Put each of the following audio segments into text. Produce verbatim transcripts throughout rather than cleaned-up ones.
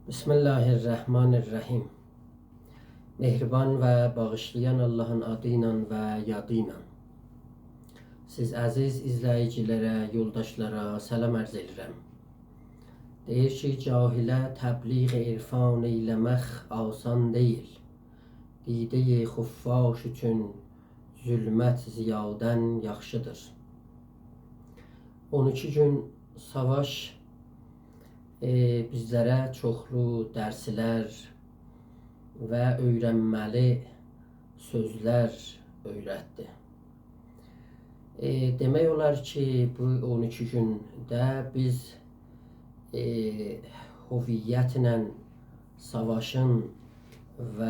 بسم الله الرحمن الرحیم. مهربان و باغیشلایان آللاهین آدی ایله و یادی ایله. سیز عزیز ایزله‌ییجی‌لره، یولداشلارا سلام عرض ائدیرم. دئییر کی، جاهله تبلیغ عرفان ائیله‌مک آسان دئییل. دیده‌ی خفاش اوچون ظلمت ضیادان یاخشیدیر. اون ایکی گون ساواش، ائ، بیزلره چوخلو درسلر و اؤیرنمه‌لی سؤزلر اؤیرتدی. ائ، دئمک اولار کی، بو اون ایکی گونده بیز، ائ، هویتله ساواشین و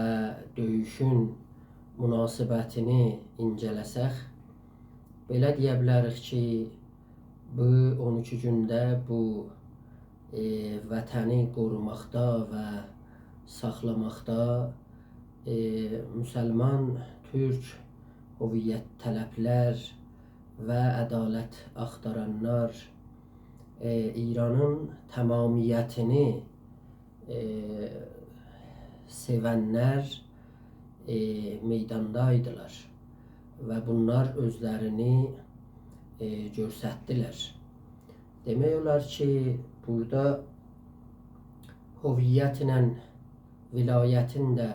دؤیوشون مناسبتینی اینجه‌له‌سک، بئله دئیه بیلریک کی، بو اون ایکی گونده بو، ائ، وطنی قوروماقدا و ساخلاماقدا، ائ، مسلمان تورک هویت‌طلبلر و عدالت آختارانلار، ائ، ایرانین تمامیتینی، ائ، سئونلر، ائ، میداندایدیلار و بونلار اؤزلرینی، ائ، گؤستردیلر. دئمک اولار کی، بورادا هویتله ولایتین ده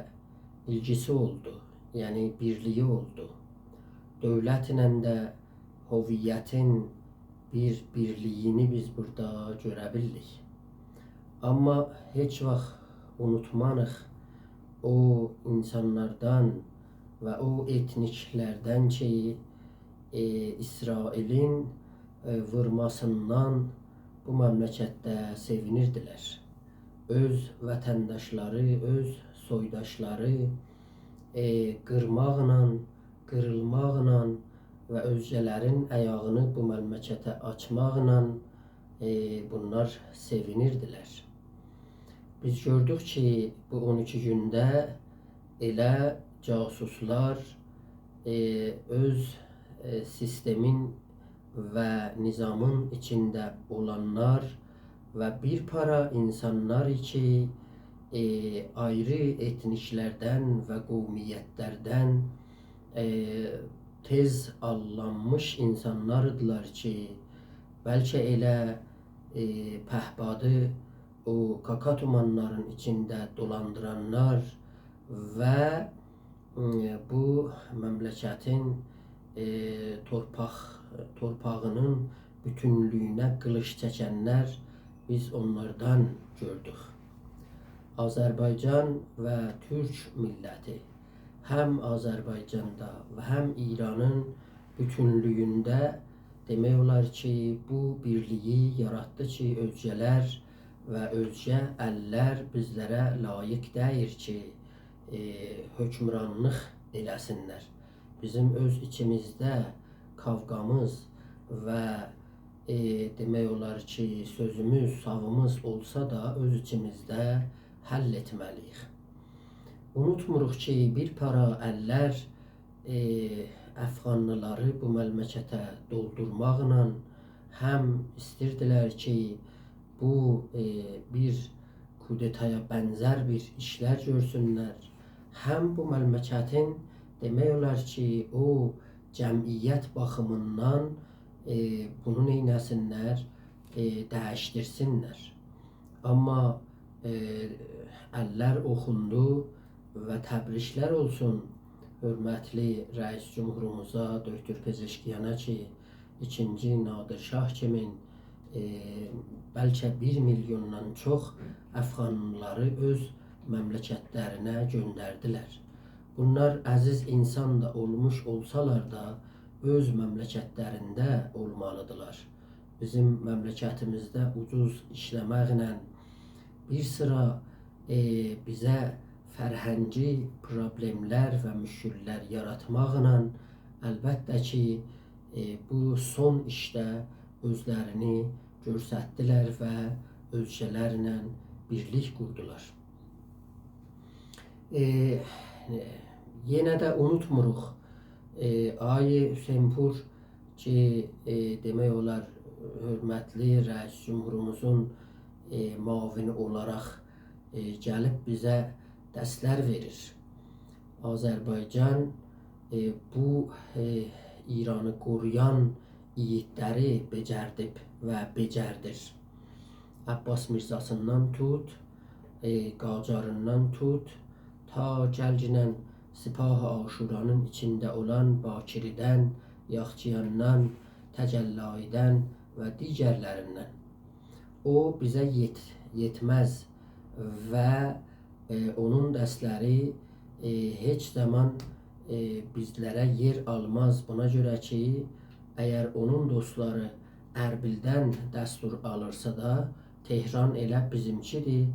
ایلگیسی اولدو، یعنی بیرلیگی اولدو. دؤولتله ده هویتین بیر بیرلیگینی بیز بورادا گؤره بیلدیک. آمما هئچ واخت اونوتماریق او اینسانلاردان و او ائتنیکلردن کی، ائ، اسرائیلین، ائ، وورماسیندان بو مملکتده سئوینیردیلر. اؤز وطنداشلاری، اؤز سویداشلاری، ائ، قیرماقلا، قیریلماقلا و اؤزگه‌لرین آیاغینی بو مملکته آچماقلا، ائ، بونلار سئوینیردیلر. بیز گؤردوک کی، بو اون ایکی گونده ائله جاسوسلار، ائ، اؤز، ائ، سیستمین و نظامین ایچینده اولانلار و بیر پارا اینسانلار کی، ائ، آیری ائتنیکلردن و قومیتلردن، ائ، تئز آللانمیش اینسانلاردیلار کی، بلکه ائله، ائ، پهپادی او کاکا تومانلارین ایچینده دولاندیرانلار و، ائ، بو مملکتین، ائ، تورپاق، تورپاغینین بوتونلویونه قیلیش چکنلر، بیز اونلاردان گؤردوک. آذربایجان و تورک میللتی هم آذربایجاندا و هم ایرانین بوتونلویونده دئمک اولار کی، بو بیرلیگی یاراتدی کی، اؤزگه‌لر و اؤزگه اللر بیزلره لایق دئییل کی، ائ، حکمرانلیق ائله‌سینلر. بیزیم اؤز ایچیمیزده کاوگامیز و، ائ، دئمک اولار کی، سؤزوموز، ساویمیز اولسا دا اؤز ایچیمیزده حل ائتمه‌لی‌ییک. اونوتموروق کی، بیر پارا اللر، ائ، افغانلیلاری بو مملکته دولدورماقلا هم ایستیردیلر کی، بو، ائ، بیر کودتایا بنزر بیر ایشلر گؤرسونلر، هم بو مملکتین دئمک اولار کی، او جمعیت باخیمیندان، ائ، بونو نئینه‌سینلر، ائ، دییشدیرسینلر. آمما، ائ، اللر اوخوندو و تبریکلر اولسون حؤرمتلی رئیس جمهوروموزا، دکتر پزشکیانا کی، ایکینجی نادر شاه کیمین، ائ، بلکه بیر میلیوندان چوخ افغانلیلاری اؤز مملکتلرینه گؤندردیلر. بونلار عزیز اینسان دا اولموش اولسالار دا، اؤز مملکتلرینده اولمالیدیرلار. بیزیم مملکتیمیزده اوجوز ایشله‌مکله، بیر سیرا، ائ، بیزه فرهنگی پروبلئملر و مشکللر یاراتماقلا، البته کی، ائ، بو سون ایشده اؤزلرینی گؤستردیلر و اؤزگه‌لرله بیرلیک قوردولار. ائ، یئنه ده اونوتموروق، ائ، آقای حسین‌پور کی، ائ، دئمک اولار، حؤرمتلی رئیس جمهوروموزون، ائ، معاونی اولاراق ائ، گلیب بیزه درسلر وئریر. آذربایجان، ائ، بو، ائ، ایرانی قورویان ایگیدلری بئجردیب و بئجردیر. عباس میرزاسیندان توت، ائ، قاجاریندان توت، تا گلگینن سپاه عاشورانین ایچینده اولان باکری‌دن، یاخچیاندان، تجلایی‌دن و دیگرلریندن. او بیزه یئت-، یئتمز و، ائ، اونون درسلری، ائ، هئچ زامان، ائ، بیزلره یئر آلماز. بونا گؤره کی، اگر اونون دوستلاری اربیلدن دستور آلیرسا دا، تهران ائله بیزیمکی‌دیر.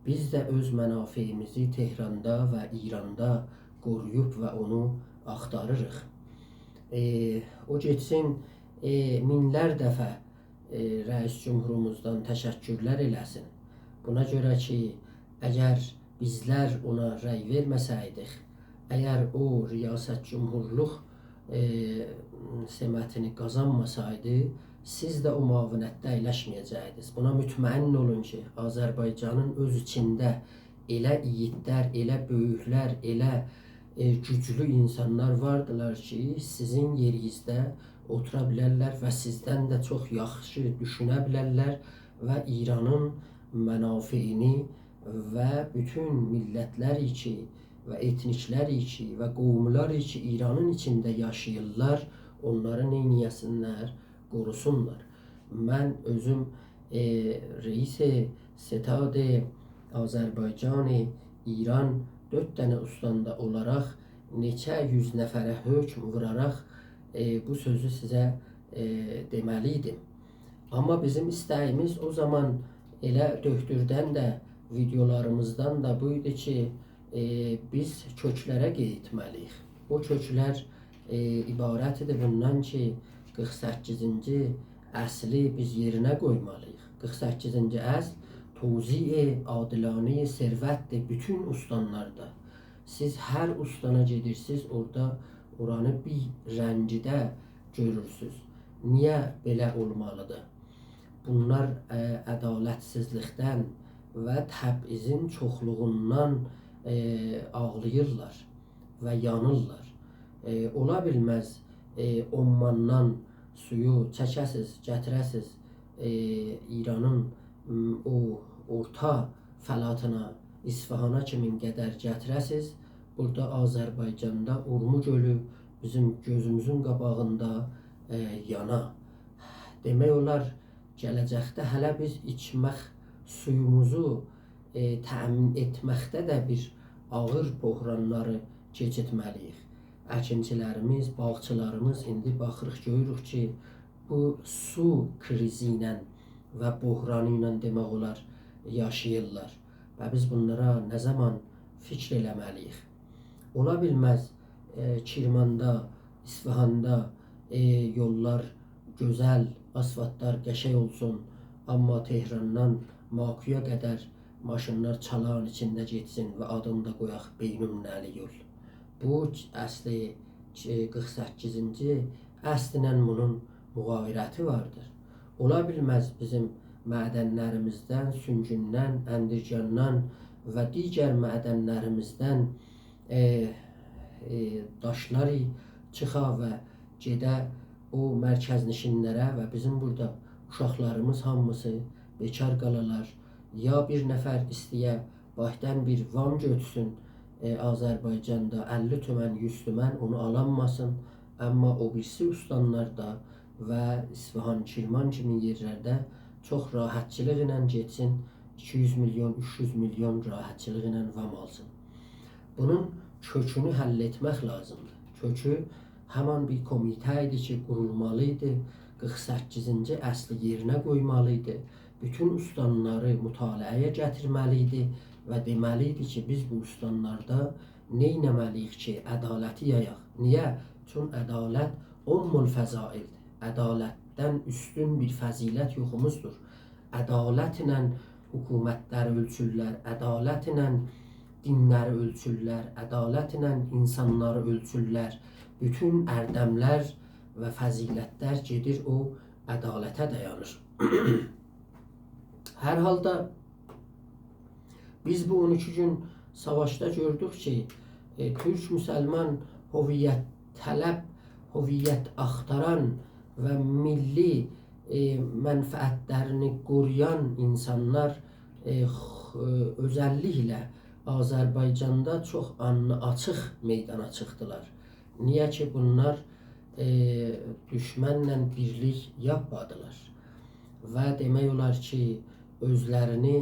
بیز ده اؤز منافعیمیزی تهراندا و ایراندا قورویوب و اونو آختاریریق. ائ، او گئتسین، ائ، مینلر دفعه، ائ، رئیس جمهوروموزدان تشکرلر ائله‌سین. بونا گؤره کی، اگر بیزلر اونا رأی وئرمه‌سه‌یدیک، اگر او ریاست جمهورلوق، ائ، سمتینی قازانماسایدی، سیز ده او معاونتده اَیلشمه‌یه‌جکدینیز. بونا مطمئن اولون کی، آذربایجانین اؤز ایچینده ائله ایگیدلر، ائله بؤیوکلر، ائله، ائ، گوجلو اینسانلار واردیلار کی، سیزین یئرینیزده اوتورا بیلرلر و سیزدن ده چوخ یاخشی دوشونه بیلرلر و ایرانین منافعینی و بوتون میللتلری کی و ائتنیکلری کی و قوملاری کی ایرانین ایچینده یاشاییرلار، اونلاری نئینیه‌سینلر؟ قوروسونلار. من اؤزوم، ائ، رئیس ستاد آذربایجان ایران دؤرد دنه استاندا اولاراق نئچه یوز نفره حکم ووراراق، ائ، بو سؤزو سیزه، ائ، دئمه‌لی ایدیم. آمما بیزیم ایسته‌ییمیز او زامان ائله دؤکتوردن ده، ویدئولاریمیزدان دا بو ایدی کی، ائ، بیز کؤکلره قئییتمه‌لی‌ییک. او کؤکلر، ائ، عبارت ایدی بوندان کی، قیرخ سککیزینجی اصلی بیز یئرینه قویمالی‌ییق. قیرخ سککیزینجی اصل توزیع عادلانه‌ی ثروتدیر بوتون استانلاردا. سیز هر استانا گئدیرسینیز، اورادا اورانی بیر رنگده گؤرورسونوز. نییه بئله اولمالیدیر؟ بونلار، ائ، عدالتسیزلیکدن و تبعیضین چوخلوغوندان، ائ، آغلاییرلار و یانیرلار. ائ، اولا بیلمز، ائ، عماندان سویو چکه‌سیز، گتیره‌سیز، ائ، ایرانین، م، او اورتا فلاتینا، اصفهانا کیمین قدر گتیره‌سیز، بورادا آذربایجاندا اورمو گؤلو بیزیم گؤزوموزون قاباغیندا، ائ، یانا. دئمک اولار، گله‌جکده هله بیز ایچمک سویوموزو، ائ، تأمین ائتمکده ده بیر آغیر بحرانلاری کئچیرتمه‌لی‌ییک. اکینچیلریمیز، باغچیلاریمیز ایندی باخیریق، گؤروروک کی، بو سو کریزی ایله و بحرانی ایله دئمک اولار یاشاییرلار. و بیز بونلارا نه زامان فیکیر ائله‌مه‌لی‌ییک؟ اولا بیلمز، ائ، کرماندا، اصفهاندا، ائ، یوللار گؤزل، آسفالتلار قشنگ اولسون، آمما تهراندان ماکویا قدر ماشینلار چالان ایچینده گئتسین و آدینی دا قویاق بین‌المللی یول. بو اصلی، ائ، قیرخ سککیزینجی اصلینن بونون مغایرتی واردیر. اولا بیلمز بیزیم معدنلریمیزدن، سونگوندن، اندرجاندان و دیگر معدنلریمیزدن، ائ، ائ، داشلاری چیخا و گئده او مرکزنشینلره و بیزیم بورادا اوشاقلاریمیز هامیسی بیکار قالالار. یا بیر نفر ایسته‌یه بانکدان بیر وام گؤتورسون، ائ، آذربایجاندا اللی تومن، یوز تومن، اونو آلانماسین. آمما او بیریسی استانلاردا و اصفهان، کرمان کیمی یئرلرده چوخ راحتچیلیق ایله گئتسین، ایکی یوز میلیون، اوچ یوز میلیون راحتچیلیق ایله وام آلسین. بونون کؤکونو حل ائتمک لازیمدیر. کؤکو همان بیر کمیته ایدی کی، قورولمالی ایدی، قیرخ سککیزینجی اصلی یئرینه قویمالی ایدی، بوتون استانلاری مطالعه‌یه گتیرمه‌لی ایدی و دئمه‌لی ایدی کی، بیز بو استانلاردا نئینه‌مه‌لی‌ییک کی، عدالتی یایاق؟ نییه؟ چون عدالت ام‌الفضائل‌دیر. عدالتدن اوستون بیر فضیلت یوخوموزدور. عدالتله حکومتلری اؤلچورلر، عدالتله دینلری اؤلچورلر، عدالتله اینسانلاری اؤلچورلر. بوتون اردملر و فضیلتلر گئدیر او عدالته دایانیر. هر حالدا بیز بو اون ایکی گون ساواشدا گؤردوک کی، ائ، تورک مسلمان هویت‌طلب، هویت آختاران و میللی، ائ، منفعت‌لرینی قورویان اینسانلار، ائ، خ-، ائ، اؤزللیکله آذربایجاندا چوخ آلنی آچیق میدانا چیخدیلار. نییه کی، بونلار، ائ، دوشمنله بیرلیک یاپمادیلار و دئمک اولار کی، اؤزلرینی،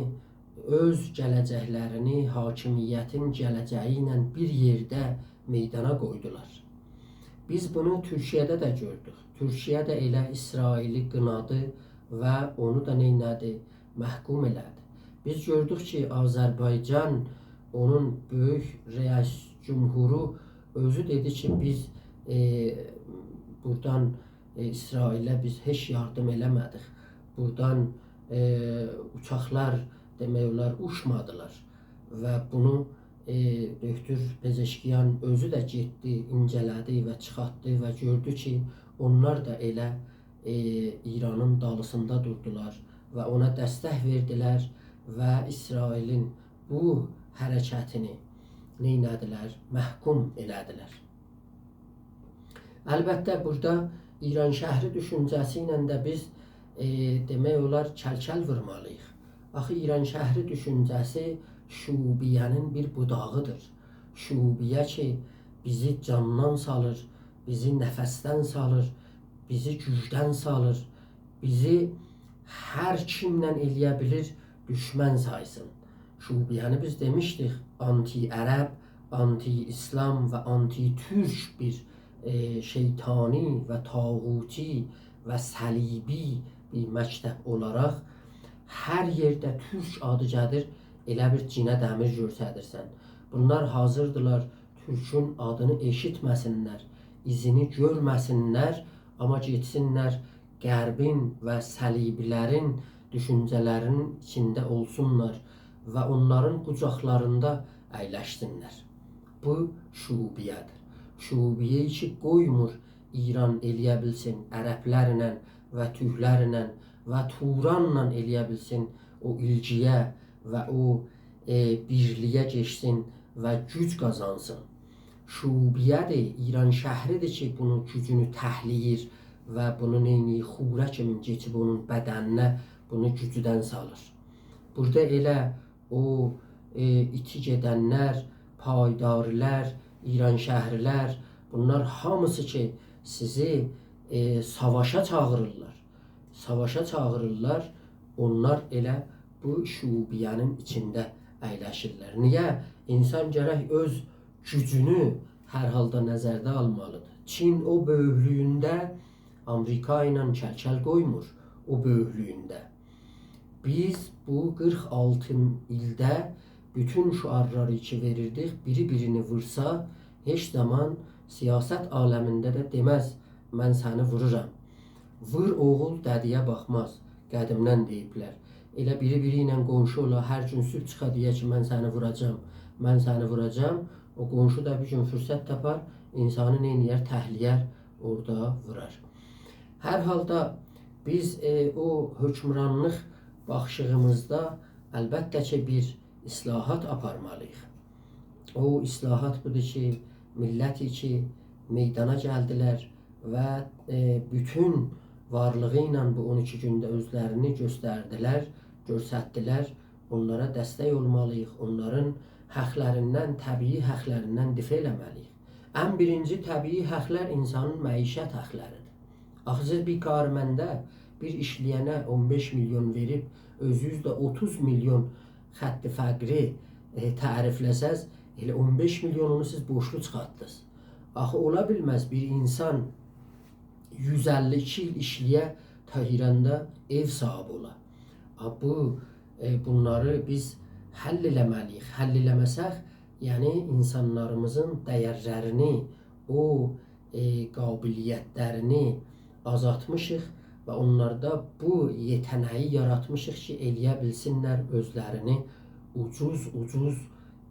اؤز گله‌جک‌لرینی حاکمیتین گله‌جگی ایله بیر یئرده میدانا قویدولار. بیز بونو تورکیه‌ده ده گؤردوک. تورکیه ده ائله اسرائیلی قینادی و اونو دا نئینه‌دی؟ محکوم ائله‌دی. بیز گؤردوک کی، آذربایجان، اونون بؤیوک رئیس جمهورو اؤزو دئدی کی، بیز، ائ، بورادان، ائ، اسرائیله بیز هئچ یاردیم ائله‌مه‌دیک. بورادان، ائ، اوچاقلار، دئمک اولار، اوچمادیلار. و بونو، ائ، دکتر پزشکیان اؤزو ده گئتدی، اینجه‌له‌دی و چیخارتدی و گؤردو کی، اونلار دا ائله، ائ، ایرانین دالیسیندا دوردولار و اونا دستک وئردیلر و اسرائیلین بو حرکتینی نئینه‌دیلر؟ محکوم ائله‌دیلر. البته، بورادا ایرانشهری دوشونجه‌سی ایله ده بیز، ائ، دئمک اولار، کل‌کل وورمالی‌ییق. آخی ایرانشهری دوشونجه‌سی شعوبیه‌نین بیر بوداغی‌دیر. شعوبیه کی، بیزی جاندان سالیر، بیزی نفسدن سالیر، بیزی گوجدن سالیر، بیزی هر کیمله ائلیه بیلیر دوشمن سایسین. شعوبیه‌نی بیز دئمیشدیک، آنتی‌عرب، آنتی‌اسلام و آنتی‌تورک بیر، ائ، شیطانی و طاغوتی و صلیبی بیر مکتب اولاراق هر یئرده تورک آدی گلیر، ائله بیل گینه دمیر گؤرسدیرسن. بونلار حاضردیلار تورکون آدینی ائشیتمه‌سینلر، ایزینی گؤرمه‌سینلر، آمما گئتسینلر غربین و صلیبی‌لرین دوشونجه‌لرینین ایچینده اولسونلار و اونلارین قوجاقلاریندا اَیلشسینلر. بو شعوبیه‌دیر. شعوبیه کی، قویمور ایران ائلیه بیلسین عرب‌لرله و تورک‌لرله و تورانلا ائلیه بیلسین او ایلگییه و او، ائ، بیرلییه گئچسین و گوج قازانسین. شعوبیه‌دیر، ایرانشهری‌دیر کی، بونون گوجونو تحله‌ییر و بونو نئینیر، خوره کیمی کئچیب اونون بدنینه بونو گوجودن سالیر. بورادا ائله او، ائ، ایتی گئدنلر، پایداری‌لر، ایرانشهری‌لر، بونلار هامیسی کی، سیزی، ائ، ساواشا چاغیریرلار. ساواشا چاغیریرلار، اونلار ائله بو شعوبیه‌نین ایچینده اَیلشیرلر. نییه؟ اینسان گرک اؤز گوجونو هر حالدا نظرده آلمالی‌دیر. چین او بؤیوکلویونده آمریکا ایله کل‌کل قویمور، او بؤیوکلویونده. بیز بو قیرخ آلتی ایلده بوتون شعارلاری کی وئریردیک، بیری بیرینی وورسا، هئچ زامان سیاست عالمینده ده دئمز: «من سنی وورورام.» «وور، اوغول، ددییه باخماز»، قدیمدن دئییبلر. ائله بیری بیری ایله قونشو اولا، هر گون صبح چیخا دئیه کی، «من سنی ووراجام، من سنی ووراجام.» او قونشو دا بیر گون فرصت تاپار، اینسانی نئینیه‌ر؟ تحله‌یر، اورادا وورار. هر حالدا بیز، ائ، او حکمرانلیق باخیشیغیمیزدا البته کی، بیر اصلاحات آپارمالی‌ییق. او اصلاحات بودور کی، میللت کی میدانا گلدیلر و، ائ، بوتون وارلیغی ایله بو اون ایکی گونده اؤزلرینی گؤستردیلر، گؤرستدیلر. اونلارا دستک اولمالی‌ییق، اونلارین حقلریندن، طبیعی حقلریندن دفاع ائله‌مه‌لی‌ییک. ان بیرینجی طبیعی حقلر اینسانین معیشت حقلری‌دیر. آخی سیز بیر کارمنده، بیر ایشله‌ینه اون بئش میلیون وئریب، اؤزونوز ده اوتوز میلیون خط فقری، ائ، تعریفله‌سز، ائله اون بئش میلیونونو سیز بورجلو چیخارتدینیز. آخی اولا بیلمز بیر اینسان یوز اللی ایکی ایل ایشله‌یه، تهراندا ائو صاحیبی اولا. آ، بو، ائ، بونلاری بیز حل ائله‌مه‌لی‌ییک. حل ائله‌مه‌سک، یعنی اینسانلاریمیزین دیرلرینی، او، ائ، قابلیت‌لرینی آزالتمیشیق و اونلاردا بو یئته‌نه‌یی یاراتمیشیق کی، ائلیه بیلسینلر اؤزلرینی اوجوز-اوجوز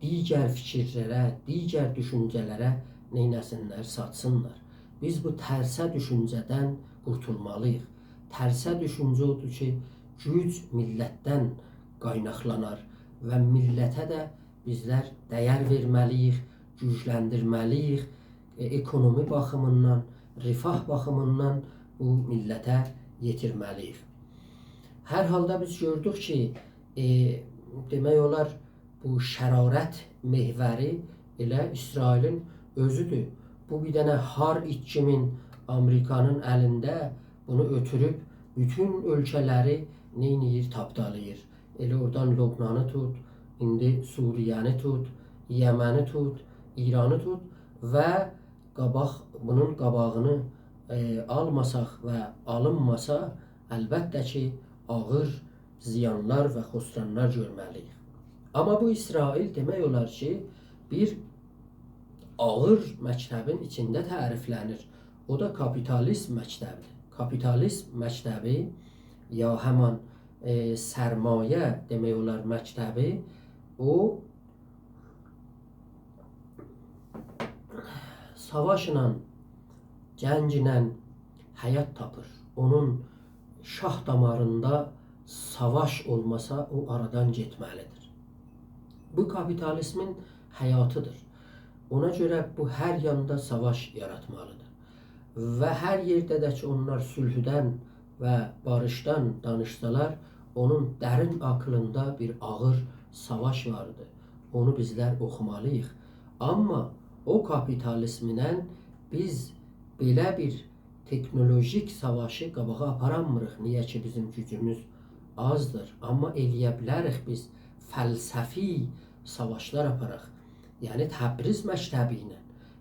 دیگر فیکیرلره، دیگر دوشونجه‌لره نئینه‌سینلر، ساتسینلار. بیز بو ترسه دوشونجه‌دن قورتولمالی‌ییق. ترسه دوشونجه اودور کی، گوج میللتدن قایناقلانار و میللته ده بیزلر دَیر وئرمه‌لی‌ییک، گوجلندیرمه‌لی‌ییک. ائ، اکونومی باخیمیندان، رفاه باخیمیندان بو میللته یئتیرمه‌لی‌ییک. هر حالدا بیز گؤردوک کی، ائ، دئمک اولار، بو شرارت محوری ائله اسرائیلین اؤزودور. بو بیر دنه هار ایت کیمین آمریکانین الینده بونو اؤتوروب بوتون اؤلکه‌لری نئینیر، تاپدالاییر. ائله اورادان لبنانی توت، ایندی سوریه‌نی توت، یمنی توت، ایرانی توت و قاباق، بونون قاباغینی، ائ، آلماساق و آلینماسا، البته کی، آغیر زیانلار و خسرانلار گؤرمه‌لی‌ییک. آمما بو اسرائیل دئمک اولار کی، بیر آغیر مکتبین ایچینده تعریفله‌نیر. او دا کاپیتالیسم مکتبی‌دیر. کاپیتالیسم مکتبی یا همان، ائ، سرمایه دئمک اولار مکتبی، او ساواشلا، جنگله حیات تاپیر. اونون شاه داماریندا ساواش اولماسا، او آرادان گئتمه‌لی‌دیر. بو کاپیتالیسمین حیاتی‌دیر. اونا گؤره بو هر یاندا ساواش یاراتمالی‌دیر. و هر یئرده ده کی، اونلار صلحدن و باریشدان دانیشسالار، اونون درین عقلینده بیر آغیر ساواش واردی. اونو بیزلر اوخومالی‌ییق. آمما او کاپیتالیسمله بیز بئله بیر تکنولوژیک ساواشی قاباغا آپارانمیریق. نییه کی، بیزیم گوجوموز آزدیر. آمما ائلیه بیلریک بیز فلسفی ساواشلار آپاراق. یعنی تبریز مکتبی ایله.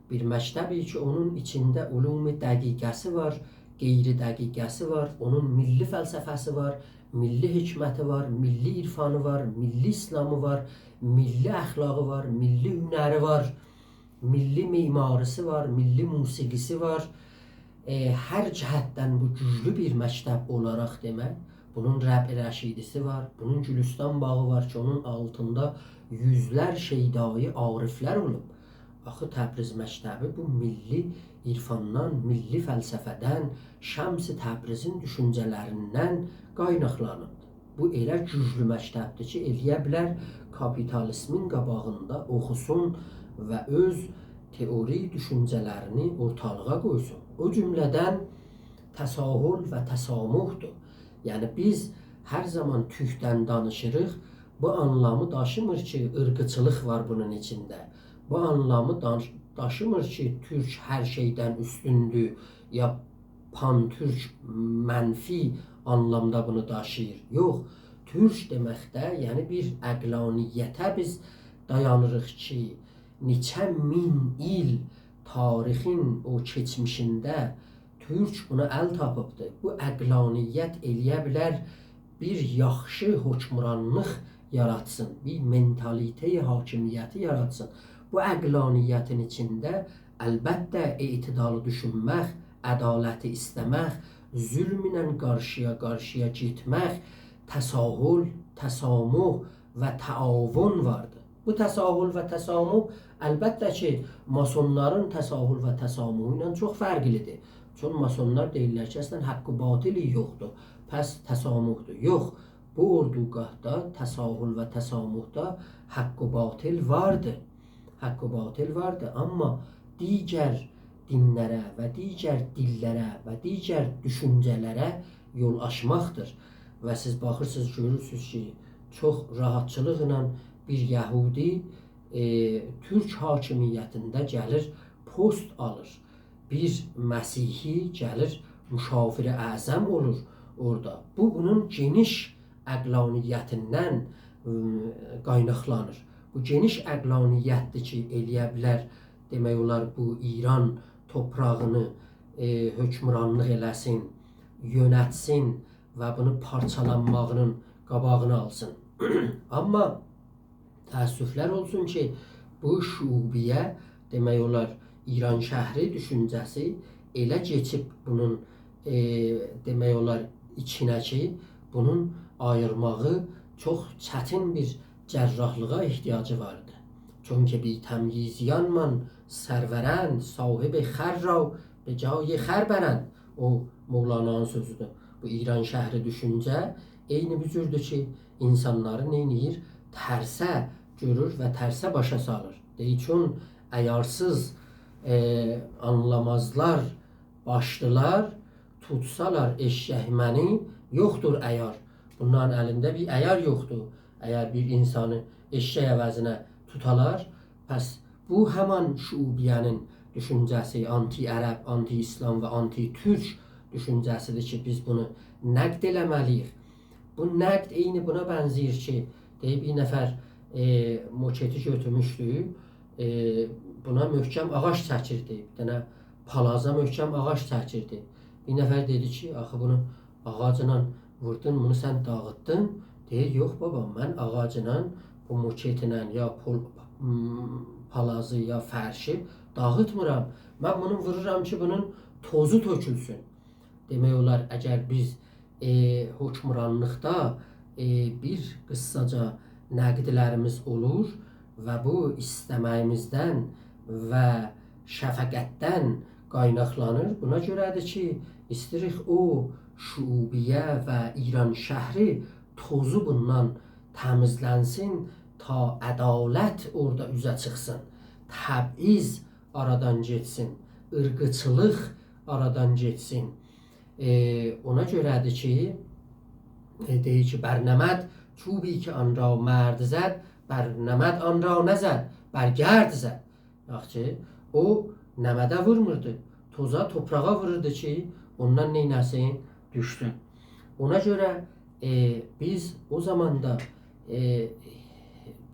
بیر مکتبی کی، اونون ایچینده علوم دقیقه‌سی وار، غیر دقیقه‌سی وار، اونون میللی فلسفه‌سی وار، میللی حکمتی وار، میللی عرفانی وار، میللی اسلامی وار، میللی اخلاقی وار، میللی هنری وار، میللی معماری‌سی وار، میللی موسیقی‌سی وار. ائ، هر جهتدن بو گوجلو بیر مکتب اولاراق دئمک، بونون ربع رشیدی‌سی وار، بونون گلستان باغی وار کی، اونون آلتیندا یوزلر شیدایی عارفلر اولوب. آخی تبریز مکتبی بو میللی عرفاندان، میللی فلسفه‌دن، شمس تبریزین دوشونجه‌لریندن قایناقلانیبدیر. بو ائله گوجلو مکتبدیر کی، ائلیه بیلر کاپیتالیسمین قاباغیندا اوخوسون و اؤز تئوری دوشونجه‌لرینی اورتالیغا قویسون. او جمله‌دن تساهل و تسامحدور. یعنی بیز هر زامان تورکدن دانیشیریق، بو آنلامی داشیمیر کی، عیرقچیلیق وار بونون ایچینده. بو آنلامی داش-، داشیمیر کی، تورک هر شئیدن اوستوندور، یا پان‌تورک منفی آنلامدا بونو داشیییر. یوخ، تورک دئمکده، یعنی بیر عقلانیته بیز دایانیریق کی، نئچه مین ایل تاریخین او کئچمیشینده تورک بونا ال تاپیبدی. بو عقلانیت ائلیه بیلر بیر یاخشی حکمرانلیق یاراتسین، بیر منتالیته حاکمیتی یاراتسین. بو عقلانیتین ایچینده البته اعتدالی دوشونمک، عدالتی ایسته‌مک، ظلم ایله قارشییا-قارشییا گئتمک، تساهل، تسامح و تعاون واردیر. بو تساهل و تسامح، البته کی، ماسونلارین تساهل و تسامحو ایله چوخ فرقلی‌دیر. چون ماسونلار دئییرلر کی، اصلاً حق و باطل یوخدور، پس تسامحدور. یوخ، بو اردوگاهدا تساهل و تسامحدا حق و باطل واردی. حق و باطل واردی، آمما دیگر دینلره و دیگر دیللره و دیگر دوشونجه‌لره یول آچماقدیر. و سیز باخیرسینیز، گؤرورسونوز کی، چوخ راحتچیلیقلا بیر یهودی، ائ، تورک حاکمیتینده گلیر، پست آلیر. بیر مسیحی گلیر، مشاور اعظم اولور اورادا. بو، بونون گئنیش عقلانیتیندن، م، قایناقلانیر. بو گئنیش عقلانیتدیر کی، ائلیه بیلر، دئمک اولار، بو ایران توپراغینی، ائ، حکمرانلیق ائله‌سین، یؤنتسین و بونو پارچالانماغینین قاباغینی آلسین. آمما تأسفلر اولسون کی، بو شعوبیه، دئمک اولار، ایرانشهری دوشونجه‌سی ائله کئچیب بونون، ائ، دئمک اولار، ایچینه کی، بونون آییرماغی چوخ چتین بیر جراحلیغا احتیاجی واردی. «چون که بی‌تمییزیانمان سرورند، صاحب خر را به جای خر برند.» او مولانانین سؤزودور. بو ایرانشهری دوشونجه عینی بو جوردور کی، اینسانلاری نئینیر؟ ترسه گؤرور و ترسه باشا سالیر. دئییر، چون عیارسیز، ائ، آنلامازلار باشلیلار، توتسالار ائششک منی، یوخدور عیار. بونلارین الینده بیر عیار یوخدور. اگر بیر اینسانی ائششک عوضینه توتالار، پس بو همان شعوبیه‌نین دوشونجه‌سی، آنتی عرب، آنتی ایسلام و آنتی تورک دوشونجه‌سیدیر کی، بیز بونو نقد ائله‌مه‌لی‌ییک. بو نقد عینی بونا بنزه‌ییر کی، دئییب، بیر نفر، ائ، موکتی گؤتورموشدو، ائ، بونا محکم آغاج چکیردی، بیر دنه پالازا محکم آغاج چکیردی. بیر نفر دئدی کی، «آخی بونو آغاجلا ووردون، بونو سن داغیتدین.» دئییر، «یوخ بابا، من آغاجلا، بو موکتله یا پول-، م، پالازی، یا فرشی داغیتمیرام. من بونو وورورام کی، بونون توزو تؤکولسون.» دئمک اولار، اگر بیز، ائ، حکمرانلیقدا، ائ، بیر قیسساجا نقدلریمیز اولور و بو ایسته‌مه‌ییمیزدن و شفقتدن قایناقلانیر. بونا گؤره‌دیر کی، ایسته‌ییریک او شعوبیه و ایرانشهری توزو بوندان تمیزلنسین، تا عدالت اورادا اوزه چیخسین. تبعیض آرادان گئتسین، عیرقچیلیق آرادان گئتسین. ائ، اونا گؤره‌دیر کی، ائ، دئییر کی، «بر نمد چوبی که آن را مرد زد، بر نمد آن را نزد، بر گرد زد.» یاخشی، او نمده وورموردو، توزا، توپراغا ووروردو کی، اوندان نئینه‌سین؟ دوشسون. اونا گؤره، ائ، بیز او زاماندا، ائ،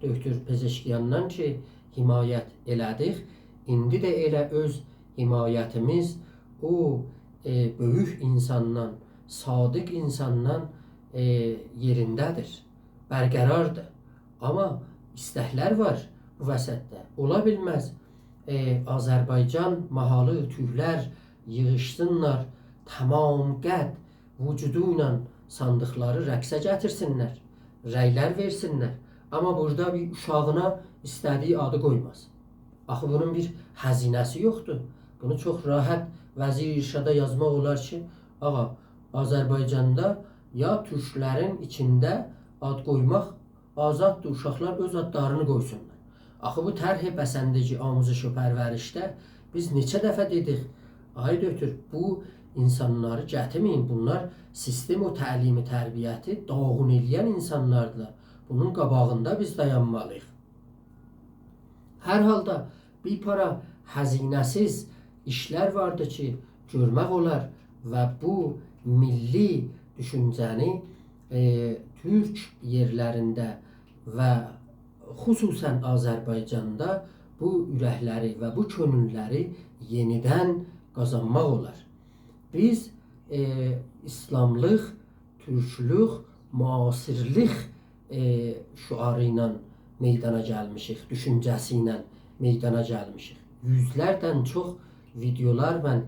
دکتر پزشکیاندان کی، حمایت ائله‌دیک، ایندی ده ائله اؤز حمایتیمیز او، ائ، بؤیوک اینساندان، صادق اینساندان، ائ، یئرینده‌دیر، برقراردیر. آمما ایستکلر وار بو وسطده. اولا بیلمز، ائ، آذربایجان ماحالی تورکلر ییغیشسینلار، تمام قد وجودو ایله صاندیقلاری رقصه گتیرسینلر، رأیلر وئرسینلر. آمما بورادا بیر اوشاغینا ایسته‌دیگی آدی قویماز. آخی بونون بیر هزینه‌سی یوخدور. بونو چوخ راحت وزیر ارشادا یازماق اولار کی، آغا، آذربایجاندا یا تورکلرین ایچینده آد قویماق آزاددیر، اوشاقلار اؤز آدلارینی قویسونلار. آخی بو طرح بسندگی آموزش و پرورشده بیز نئچه دفعه دئدیک، آی دکتر، بو اینسانلاری گتیرمه‌یین، بونلار سیستم و تعلیم تربیتی داغون ائله‌ین اینسانلاردیلار. بونون قاباغیندا بیز دایانمالی‌ییق. هر حالدا بیر پارا هزینه‌سیز ایشلر واردی کی، گؤرمک اولار و بو میللی دوشونجه‌نی، ائ، تورک یئرلرینده و خصوصاً آذربایجاندا بو اورکلری و بو کؤنوللری یئنیدن قازانماق اولار. بیز، ائ، ایسلاملیق، تورکلوک، معاصرلیک، ائ، شعاری ایله میدانا گلمیشیک، دوشونجه‌سی ایله میدانا گلمیشیک. یوزلردن چوخ ویدئولار من،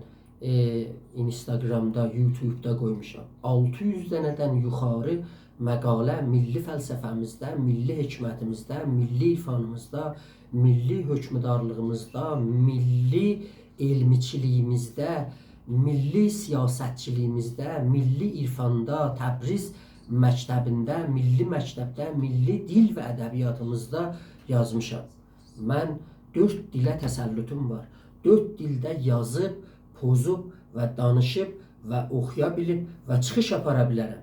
ائ، اینستاگرامدا، یوتیوبدا قویموشام. آلتی یوز دنه‌دن یوخاری مقاله میللی فلسفه‌میزده، میللی حکمتیمیزده، میللی عرفانیمیزدا، میللی حؤکمدارلیغیمیزدا، میللی علمیچیلیگیمیزده، میللی سیاستچیلیگیمیزده، میللی عرفاندا، تبریز مکتبینده، میللی مکتبده، میللی دیل و ادبیاتیمیزدا یازمیشام. من دؤرد دیله تسلطوم وار. دؤرد دیلده یازیب، پوزوب و دانیشیب و اوخویا بیلیب و چیخیش آپارا بیلرم.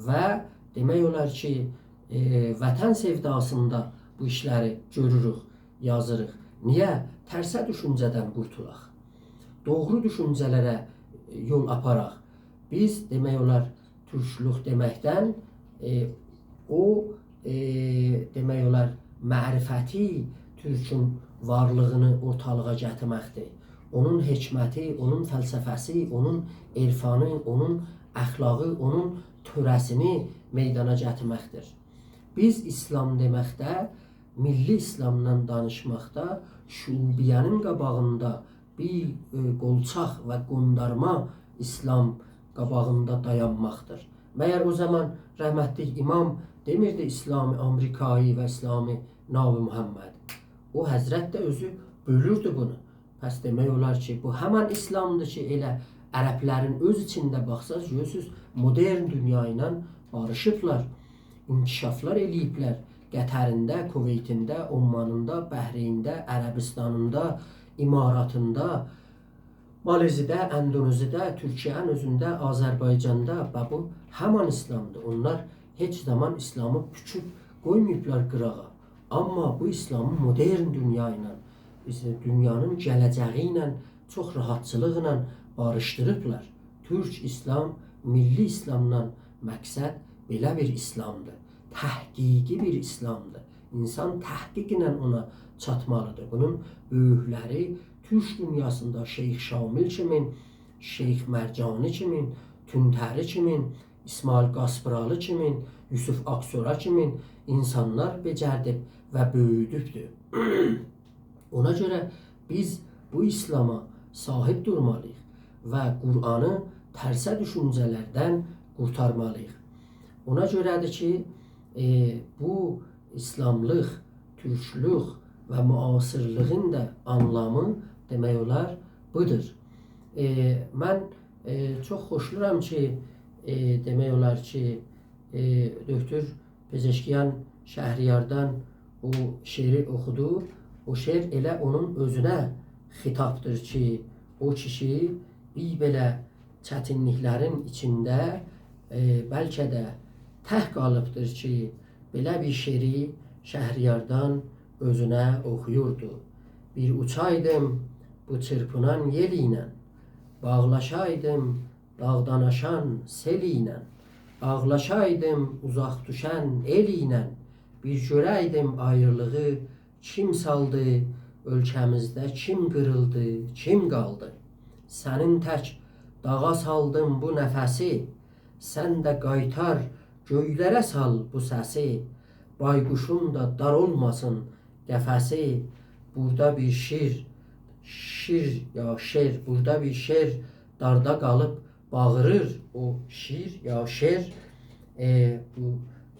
و دئمک اولار کی، ائ، وطن سئوداسیندا بو ایشلری گؤروروک، یازیریق. نییه؟ ترسه دوشونجه‌دن قورتولاق. دوغرو دوشونجه‌لره یول آپاراق. بیز، دئمک اولار، تورکلوک دئمکدن، ائ، او، ائ، دئمک اولار، معرفتی تورکون وارلیغینی اورتالیغا گتیرمکدیر. اونون حکمتی، اونون فلسفه‌سی، اونون عرفانی، اونون اخلاقی، اونون تؤره‌سینی میدانا گتیرمکدیر. بیز ایسلام دئمکده، میللی ایسلامدان دانیشماقدا شعوبیه‌نین قاباغیندا بیر، ائ، قولچاق و قوندارما ایسلام قاباغیندا دایانماقدیر. مگر او زامان رحمتلیک امام دئمیردی «اسلام آمریکایی و اسلام ناب محمد»؟ او حضرت ده اؤزو بؤلوردو بونو. پس دئمک اولار کی، بو همان ایسلامدیر کی، ائله عربلرین اؤز ایچینده باخساز، گؤرورسوز، مدرن دونیا ایله باریشیبلار، انکشافلار ائله‌ییبلر، قطرینده، کویتینده، عمانیندا، بحرینده، عربستانیندا، اماراتیندا، مالزی‌ده، اندونزی‌ده، تورکیه‌نین اؤزونده، آذربایجاندا، باخ، بو همان ایسلامدیر. اونلار هئچ زامان ایسلامی بوکوب قویماییبلار قیراغا. آمما بو ایسلامی مدرن دونیا ایله، بیز دونیانین گله‌جگی ایله چوخ راحتچیلیقلا باریشدیریبلار. تورک ایسلام، میللی ایسلامدان مقصد بئله بیر ایسلامدیر. تحقیقی بیر ایسلامدیر. اینسان تحقیقله اونا چاتمالیدیر. بونون بؤیوکلری تورک دونیاسیندا شیخ شامل کیمین، شیخ مرجانی کیمین، تونتری کیمین، اسماعیل قاسپیرالی کیمین، یوسف آقچورا کیمین اینسانلار بئجردیب و بؤیودوبدور. اونا گؤره بیز بو ایسلاما صاحیب دورمالی‌ییق و قرآنی ترسه دوشونجه‌لردن قورتارمالی‌ییق. اونا گؤره‌دیر کی، ائ، بو ایسلاملیق، تورکلوک و معاصرلیگین ده آنلامی، دئمک اولار، بودور. ائ، من، ائ، چوخ خوشلورام کی، ائ، دئمک اولار کی، ائ، دکتر پزشکیان شهریاردان او شعری اوخودو. او شعر ائله اونون اؤزونه خطابدیر کی، او کیشی بیر بئله چتینلیکلرین ایچینده، ائ، بلکه ده تک قالیبدیر کی، بئله بیر شعری شهریاردان اؤزونه اوخویوردو. بیر اوچایدیم بو چیرپینان یئل ایله، باغلاشایدیم داغدان آشان سئل ایله، آغلاشایدیم اوزاق دوشن ائل ایله، بیر گؤره‌یدیم آیریلیغی کیم سالدی، اؤلکه‌میزده کیم قیریلدی، کیم قالدی. سنین تک داغا سالدیم بو نفسی، سن ده قایتار گؤیلره سال بو سسی. بایقوشون دا دار اولماسین قفسی. بورادا بیر شیر، شیر یا شئر، بورادا بیر شئر داردا قالیب باغیریر. او شیر یا شئر، ائ، بو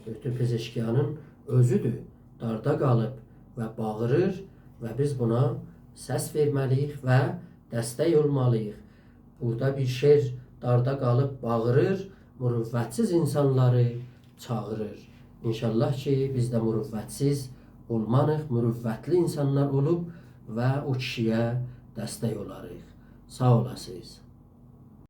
دکتر پزشکیانین اؤزودور. داردا قالیب و باغیریر و بیز بونا سس وئرمه‌لی‌ییک و دستک اولمالی‌ییق. بورادا بیر شئر داردا قالیب باغیریر، مروت‌سیز اینسانلاری چاغیریر. ان‌شاءالله کی، بیز ده مروت‌سیز اولماریق، مروتلی اینسانلار اولوب و او کیشی‌یه دستک اولاریق. ساغ اولاسینیز.